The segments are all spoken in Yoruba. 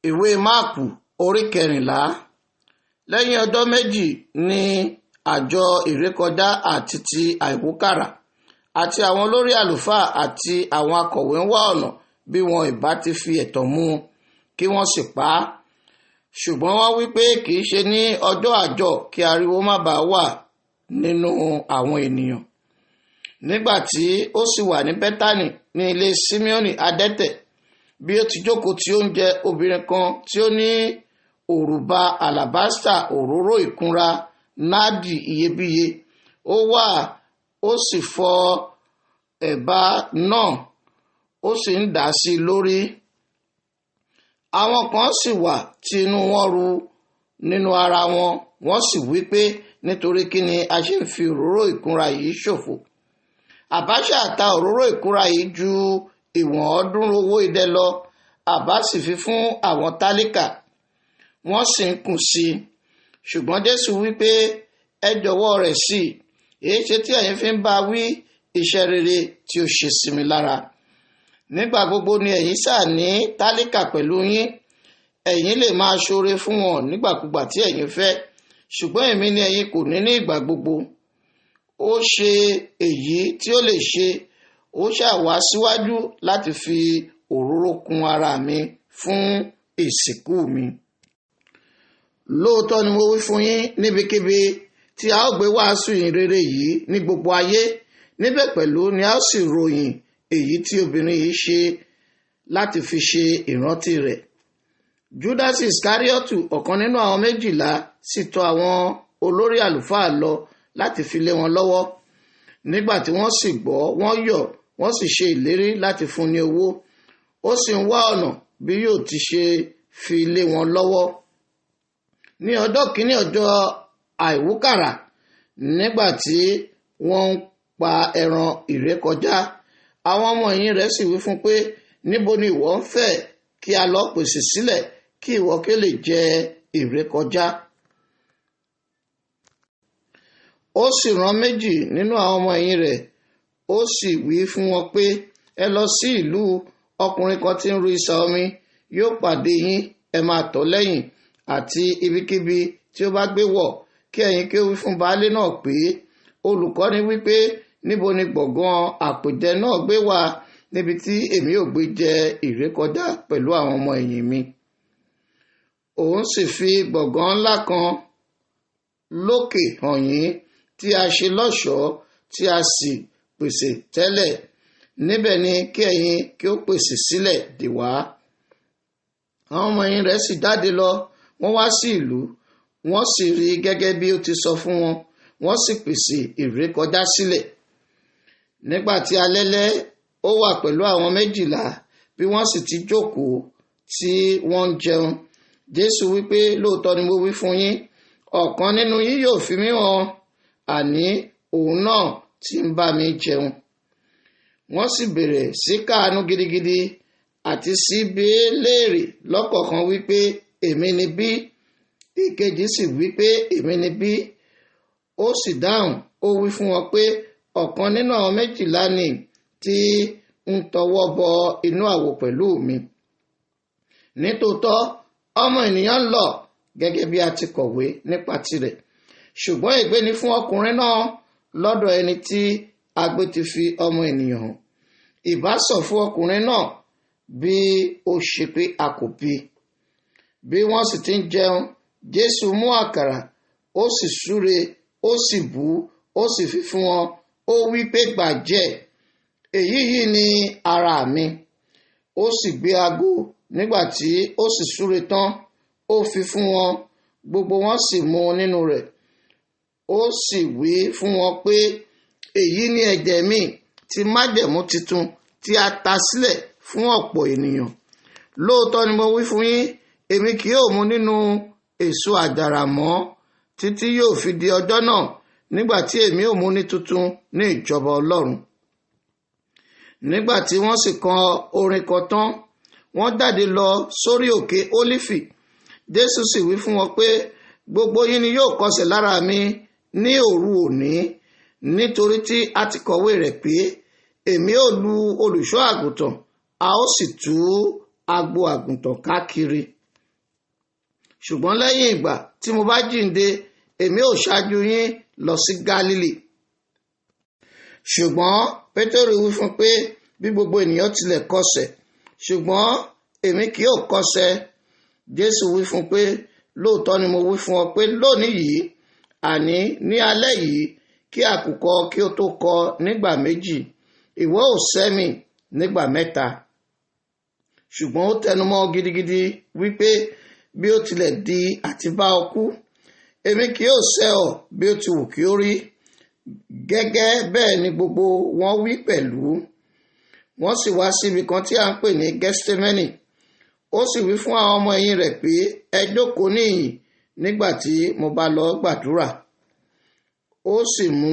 Ìwé Máàkù orí 14. Lẹ́yìn ọjọ́ méjì ni àjọ ìrékọjá àti ti àìwúkàrà àti àwọn olórí àlùfáà àti àwọn akọ̀wé ń wá ọ̀nà bí wọn ìbá ti fi ẹ̀tàn mú un kí wọ́n sì pa á. Ṣùgbọ́n wọ́n wí pé kì í ṣe ní ọjọ́ àjọ kí ariwo má bàa wà nínú àwọn ènìyàn. Nígbà tí ó sì wà ní Bẹ́tánì ní ilé Símíọ́nì adẹ́tẹ̀, bí ó ti jókòó tí ó ń jẹ, obìnrin kan tí ó ní òrùba àlàbástà òróró ìkunra náàdì iyebíye, ó wá, ó sì fọ́ ẹ̀bá náà, ó sì ń dà sí i lórí. Àwọn kan sì wà tí inú wọn ru nínú ara wọn, wọ́n sì wí pé nítorí kí ni a ṣe ń fi òróró ìkunra yìí ṣòfò? Àbá ṣà ta òróró ìkunra yìí ju ìwọ̀n 300 owó idẹ lọ, àbá sì fi fún àwọn tálíkà. Wọ́n sì ń kùn sí i. Ṣùgbọ́n Jésù wí pé ẹ jọ̀wọ́ rẹ̀ sí i, èé ṣe tí ẹ̀yin fi ń bá wí iṣẹ́ rere tí ó ṣe sí mi lára. Nígbà gbogbo ni ẹ̀yin sá ní tálíkà pẹ̀lú yín, ẹ̀yin lè máa ṣoore fún wọn nígbàkúgbà tí ẹ̀yin fẹ́, ṣùgbọ́n èmi ni ẹ̀yin kò ní ní ìgbà gbogbo. Ó ṣe èyí tí ó lè ṣe, ó ṣà wá síwájú láti fi òróró kun ara mi fún ìsìnkú mi. Lóòótọ́ ni mo wí fún yín, níbikíbi tí a ó gbé wàásù ìyìn rere yìí ní gbogbo ayé, níbẹ̀ pẹ̀lú ni a ó sì ròyìn èyí tí obìnrin yìí ṣe láti fi ṣe ìrántí rẹ̀. Júdásì Ìsíkáríọ́tù, ọ̀kan nínú àwọn méjìlá, sì tọ̀ àwọn olórí àlùfáà lọ láti fi lé wọn lọ́wọ́. Nígbà tí wọ́n sì gbọ́, wọ́n yọ̀, wọ́n sì ṣe ìlérí láti fún ní owó. Ó sì ń wá ọ̀nà bí yóò ti ṣe fi lé wọn lọ́wọ́. Ní ọjọ́ kìíní ọjọ́ àìwúkàrà, nígbà tí wọ́n ń pa ẹran ìrékọjá, àwọn ọmọ ẹ̀yìn rẹ̀ sì wí fún pé, níbo ni ìwọ ń fẹ́ kí a lọ pèsè sílẹ̀ kí ìwọ kí ó lè jẹ ìrékọjá? Ó sì rán méjì nínú àwọn ọmọ ẹ̀yìn rẹ̀, ó sì wí fún wọn pé, ẹ lọ sí ìlú, ọkùnrin kan tí ń ru isà omi yóò pàdé yín, ẹ máa tọ̀ lẹ́yìn, àti ibikíbi tí ó bá gbé wọ̀, kí ẹ̀yin kí ó wí fún baálé náà pé, olùkọ́ni wí pé, níbo ni gbọ̀ngàn àpèjẹ náà gbé wà níbi tí èmi ò gbé jẹ ìrékọjá pẹ̀lú àwọn ọmọ ẹ̀yìn mi? Òun sì fi gbọ̀ngàn ńlá kan lókè hàn yín tí a ṣe lọ́ṣọ̀ọ́ tí a sì pèsè tẹ́lẹ̀. Níbẹ̀ ni kí ẹ̀yin kí ó pèsè sílẹ̀ dè wá. Àwọn ọmọ ẹ̀yìn rẹ̀ sì jáde lọ, wọ́n wá sí ìlú, wọ́n sì rí gẹ́gẹ́ bí ó ti sọ fún wọn, wọ́n sì pèsè ìrékọjá sílẹ̀. Nígbà tí alẹ́lẹ́, ó wà pẹ̀lú àwọn méjìlá, bí wọ́n sì ti jókòó tí wọ́n ń jẹun. Jésù wí pé, lóòótọ́ ni mo wí fún yín, ọ̀kan nínú yín yóò fi mí hàn, àní òun náà tí ń bá mi jẹun. Wọ́n sì bẹ̀rẹ̀ sí káàánú gidigidi àti sí bi léèrè lọ́kọ̀ọ̀kan wí pé, èmi ni bí? Ìkejì sì wí pé, èmi ni bí? Ó sì dáhùn, ó wí fún wọn pé, ọ̀kan nínú àwọn méjìlá ni tí ń tọwọ́ bọ inú àwo pẹ̀lú mi. Nítòótọ́, ọmọ ènìyàn ń lọ gẹ́gẹ́ bí a ti kọ̀wé nípa tirẹ̀. Ṣùgbọ́n ègbé ni fún ọkùnrin náà lọ́dọ̀ ẹni tí agbé ti fi ọmọ ènìyàn hàn. Ìbá sàn fún ọkùnrin náà bí ó ṣe pé a kò bí. Bí wọ́n sì ti ń jẹun, Jésù mú àkàrà, ó sì súre, ó sì bù, ó sì fi fún wọn. Ó wí pé, gbà jẹ, èyí yìí ni ara mi. Ó sì gbé ago nígbà tí ó sì súre tán, ó fi fún wọn, gbogbo wọn sì mu nínú rẹ̀. Ó sì wí fún wọn pé, èyí ni ẹ̀jẹ̀ mi ti májẹ̀mú titun tí a ta sílẹ̀ fún ọ̀pọ̀ ènìyàn. Lóòótọ́ ni mo wí fún yín, èmi kì yóò mu nínú èso àjàrà mọ́ títí yóò fi di ọjọ́ náà nígbà tí èmi ò mú ní tuntun ní ìjọba Ọlọ́run. Nígbà tí wọ́n sì kọ orin kan tán, wọ́n jáde lọ sórí òkè Ólífì. Jésù sì wí fún wọn pé, gbogbo yín ni yóò kọsẹ̀ lára mi ní òru òní, nítorí tí a ti kọ̀wé rẹ̀ pé, èmi ó lu olùṣọ́ àgùntàn, a ó sì tú agbo àgùntàn káàkiri. Ṣùgbọ́n lẹ́yìn ìgbà tí mo bá jíǹde, èmi ó ṣáájú yín lọ sí Gálílì. Ṣùgbọ́n Pétérù wí fún pé, bí gbogbo ènìyàn tilẹ̀ kọsẹ̀, ṣùgbọ́n èmi kì yóò kọsẹ̀. Jésù wí fún pé, lóòótọ́ ni mo wí fún ọ pé lónìí yìí, àní ní alẹ́ yìí, kí àkùkọ kí ó tó kọ nígbà méjì, ìwọ ó sẹ́ mi nígbà mẹ́ta. Ṣùgbọ́n ó tẹnumọ́ gidigidi wípé, bí ó tilẹ̀ di àti bá ọ kú, èmi kì yóò sẹ́ ọ bí ó ti wù kí ó rí. Gẹ́gẹ́ bẹ́ẹ̀ ni gbogbo wọn wí pẹ̀lú. Wọ́n sì wá síbi kan tí a ń pè ní Gẹ́stímẹ́nì. Ó sì wí fún àwọn ọmọ ẹ̀yìn rẹ̀ pé, ẹ jókòó níhìn nígbà tí mo bá lọ gbàdúrà. Ó sì mú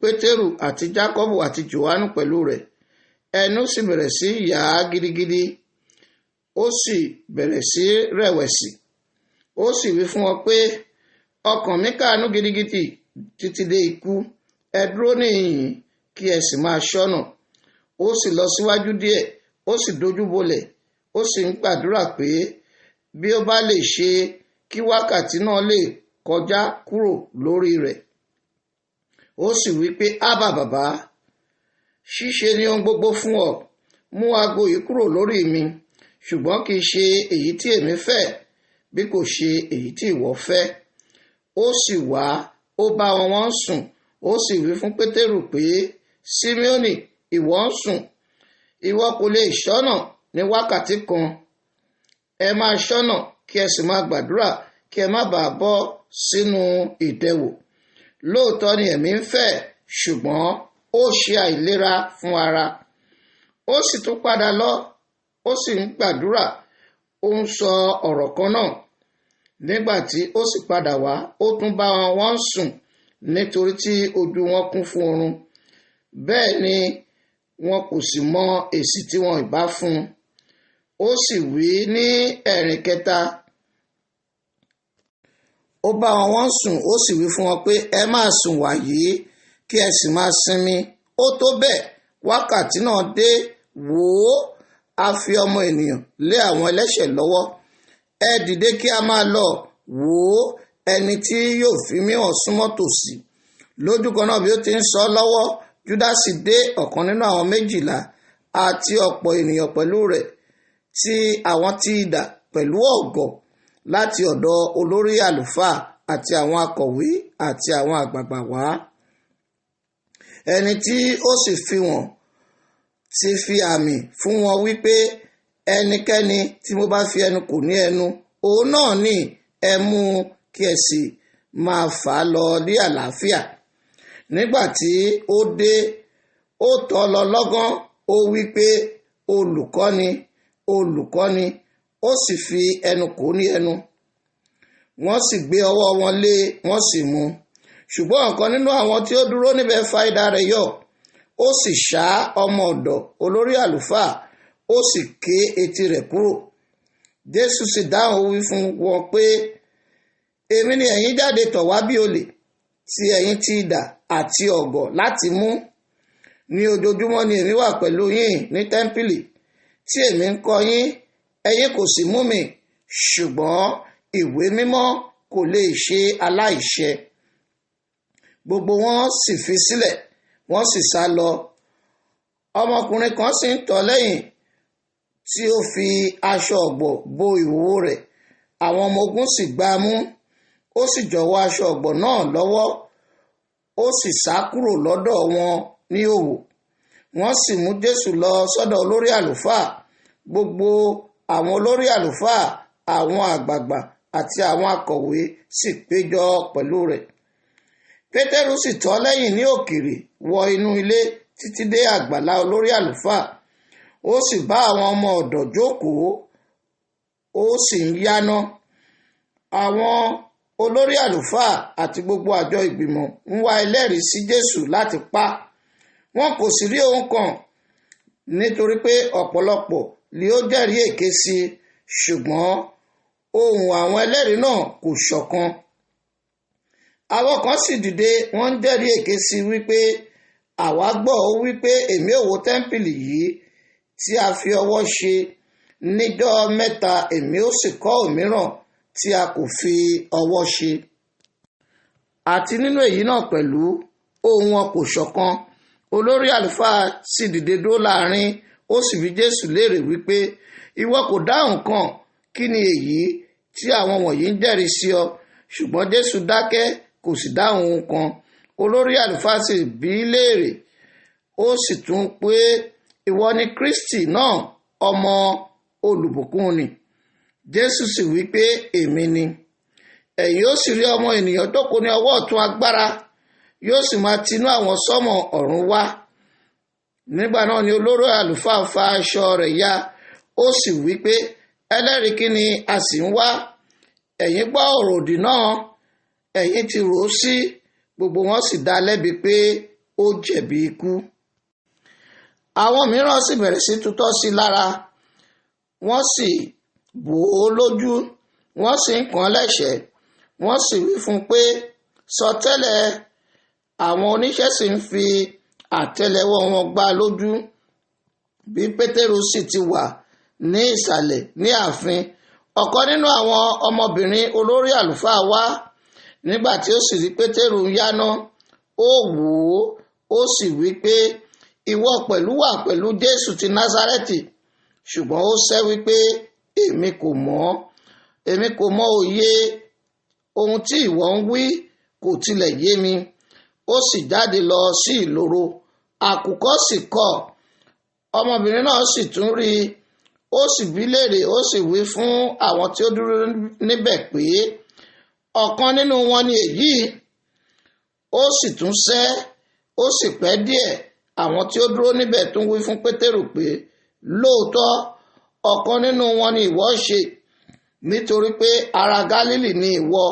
Pétérù àti Jákọ́bù àti Jòhánù pẹ̀lú rẹ̀. Ẹnu sì bẹ̀rẹ̀ sí yà á gidigidi. Ó sì bẹ̀rẹ̀ sí rẹ̀wẹ̀sì. Ó sì wí fún wọn pé, ọkàn mi káàánú gidigidi títí dé ikú. Ẹ dúró níhìn kí ẹ sì máa ṣọ́nà. Ó sì lọ síwájú díẹ̀, ó sì dojú bolẹ̀, ó sì ń gbàdúrà pé bí ó bá lè ṣe kí wákàtí náà lè kọjá kúrò lórí rẹ̀. Ó sì wí pé, Ábà bàbá, ṣíṣe ni ohun gbogbo fún ọ, mú ago yìí kúrò lórí mi, ṣùgbọ́n kì í ṣe èyí tí èmi fẹ́, bí kò ṣe èyí tí ìwọ fẹ́. Ó sì wá, ó bá wọn wọ́n sùn, ó sì wí fún Pétérù pé, Símíọ́nì, ìwọ ń sùn, ìwọ kò lè ṣọ́nà ní wákàtí kan. Ẹ máa ṣọ́nà kí ẹ sì máa gbàdúrà kí ẹ má bàa bọ́ sínú ìdẹwò. Lóòótọ́ ni ẹ̀mí ń fẹ́, ṣùgbọ́n ó ṣe àìlera fún ara. Ó sì tún padà lọ, ó sì ń gbàdúrà, ó ń sọ ọ̀rọ̀ kan náà. Nígbà tí ó sì padà wá, ó tún bá wọn sùn nítorí tí ojú wọn kún fún oorun. Bẹ́ẹ̀ ni wọn kò sì mọ èsì tí wọn ìbá fún un. Ó sì wí ní ẹ̀rìn kẹta. Ó bá wọn sùn, ó sì wí fún wọn pé, ẹ máa sùn wàyí kí ẹ sì máa sinmi. Ó tó bẹ́ẹ̀, wákàtí náà dé, wò ó, a fi ọmọ ènìyàn lé àwọn ẹlẹ́ṣẹ̀ lọ́wọ́. Ẹ dìde kí a máa lọ, wò ó, ẹni tí yóò fi mí hàn súnmọ́ tòsí. Lójú kan náà bí ó ti ń sọ lọ́wọ́, Júdásì dé, ọ̀kan nínú àwọn méjìlá, àti ọ̀pọ̀ ènìyàn pẹ̀lú rẹ̀, tí àwọn ti idà pẹ̀lú ọ̀gọ̀ láti ọ̀dọ̀ olórí àlùfáà àti àwọn akọ̀wé àti àwọn àgbààgbà wá. Ẹni tí ó sì fi wọ́n ti fi àmì fún wọn wípé, ẹnikẹ́ni tí mo bá fi ẹnu kò ní ẹnu, òun náà ni ẹ mú kí ẹ sì máa fà á lọ ní àlàáfíà. Nígbà tí ó dé, ó tọ̀ lọ lọ́gán, ó wí pé, olùkọ́ni, olùkọ́ni, ó sì fi ẹnu kò ní ẹnu. Wọ́n sì gbé ọwọ́ wọn lé, wọ́n sì mú. Ṣùgbọ́n ọ̀kan nínú àwọn tí ó dúró níbẹ̀ fa idà rẹ̀ yọ, ó sì ṣá ọmọ ọ̀dọ̀ olórí àlùfáà, ó sì ké etí rẹ̀ kúrò. Jésù sì dáhùn wí fún wọn pé, èmi ni ẹ̀yin jáde tọ̀ wá bí olè, tí ẹ̀yin ti idà àti ọ̀gọ̀ láti mú. Ní ojoojúmọ́ ni èmi wà pẹ̀lú yín ní tẹ́ḿpìlì, tí èmi ń kọ́ yín, ẹ̀yin kò sì mú mi, ṣùgbọ́n ìwé mímọ́ kò lè ṣe aláìṣẹ. Gbogbo wọn sì fi sílẹ̀, wọ́n sì sá lọ. Ọmọkùnrin kan sì ń tọ̀ lẹ́yìn, tí ó fi aṣọ ọ̀gbọ̀ bo ìhòhò rẹ̀. Àwọn ọmọ ogun sì gbá a mú, ó sì jọ̀wọ́ aṣọ ọ̀gbọ̀ náà lọ́wọ́, ó sì sá kúrò lọ́dọ̀ wọn ní òwò. Wọ́n sì mú Jésù lọ sọ́dọ̀ olórí àlùfáà. Gbogbo àwọn olórí àlùfáà, àwọn àgbààgbà àti àwọn akọ̀wé sì péjọ pẹ̀lú rẹ̀. Pétérù sì tọ̀ lẹ́yìn ní òkèèrè wọ inú ilé títí dé àgbàlá olórí àlùfáà. Ó sì bá àwọn ọmọ ọ̀dọ̀ jókòó, ó sì ń yáná. Àwọn olórí àlùfáà àti gbogbo àjọ ìgbìmọ̀ ń wá ẹlẹ́rìí sí Jésù láti pa. Wọn kò sì rí ohun kan, nítorí pé ọ̀pọ̀lọpọ̀ ni ó jẹ́rìí èké sí i, ṣùgbọ́n ohùn àwọn ẹlẹ́rìí náà kò ṣọ̀kan. Àwọn kan sì dìde, wọ́n ń jẹ́rìí èké sí i wípé, àwa gbọ́ ó wípé èmi ò wó tẹ́ḿpìlì yìí tí a fi ọwọ́ ṣe, níjọ́ mẹ́ta èmi ó sì kọ́ òmíràn tí a kò fi ọwọ́ ṣe. Àti nínú èyí náà pẹ̀lú ohùn wọn kò ṣọ̀kan. Olórí àlùfáà sì dìde dúró láàrin, ó sì bi Jésù léèrè wípé, ìwọ kò dáhùn kan, kí ni èyí tí àwọn wọ̀nyí ń jẹ́rìí sí ọ? Ṣùgbọ́n Jésù dákẹ́, kò sì dáhùn ohun kan. Olórí àlùfáà sì bi í léèrè, ó sì tún pé, ìwọ ni Kristi náà, ọmọ olùbùkún ni. Jésù sì wí pé, èmi ni. Ẹ̀yin ó sì rí ọmọ ènìyàn jókòó ní ọwọ́ ọ̀tún agbára, yóò sì máa tinú àwọn sọ́mọ̀ ọ̀run wá. Nígbà náà ni olórí àlùfáà fa aṣọ rẹ̀ ya, ó sì wí pé, ẹlẹ́rìí kí ni a sì ń wá? Ẹ̀yin gbọ́ ọ̀rọ̀ òdì náà, ẹ̀yin ti rò ó sí. Gbogbo wọn sì dá lẹ́bi pé ó jẹ̀bi ikú. Àwọn mìíràn sì bẹ̀rẹ̀ sí tutọ́ sí i lára, wọ́n sì bò ó lójú, wọ́n sì ń kàn án lẹ́sẹ̀ẹ́, wọ́n sì wí fún un pé, sọ tẹ́lẹ̀. Àwọn oníṣẹ́ sì ń fi àtẹ́lẹwọ́ wọn gbá lójú. Bí Pétérù sì ti wà ní ìsàlẹ̀ ní ààfin, ọ̀kan nínú àwọn ọmọbìnrin olórí àlùfáà wá. Nígbà tí ó sì rí Pétérù ń yáná, ó wò ó, ó sì wí pé, ìwọ pẹ̀lú wà pẹ̀lú Jésù ti Násárẹ́tì. Ṣùgbọ́n ó sẹ́ wípé, èmi kò mọ̀, èmi kò mọ̀ òye ohun tí ìwọ ń wí, kò tilẹ̀ yé mi. Ó sì jáde lọ sí ìloro, àkùkọ sì kọ. Ọmọbìnrin náà sì tún rí i, ó sì bi léèrè, ó sì wí fún àwọn tí ó dúró níbẹ̀ pé, ọ̀kan nínú wọn ni èyí. Ó sì tún sẹ́, ó sì pẹ́ díẹ̀. Àwọn tí ó dúró níbẹ̀ tún wí fún Pétérù pé, lóòótọ́ ọ̀kan nínú wọn ni ìwọ ṣe, nítorí pé ará Gálílì ni ìwọ,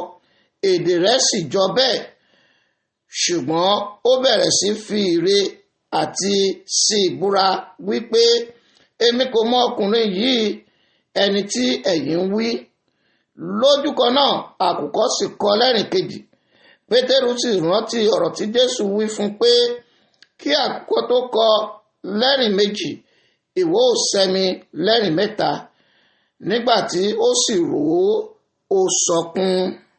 èdè rẹ sì jọ bẹ́ẹ̀. Ṣùgbọ́n ó bẹ̀rẹ̀ sí fi ìre àti sí ìbúra wípé, èmi kò mọ ọkùnrin yìí, ẹni tí ẹ̀yin ń wí. Lójú kan náà àkùkọ sì kọ lẹ́rìn kejì. Pétérù sì rántí ọ̀rọ̀ tí Jésù wí fún pé, kí àkùkọ tó kọ lẹ́rìn méjì, ìwọ ó sẹ́ mi lẹ́rìn mẹ́ta. Nígbà tí ó sì rò ó, ó sọkún.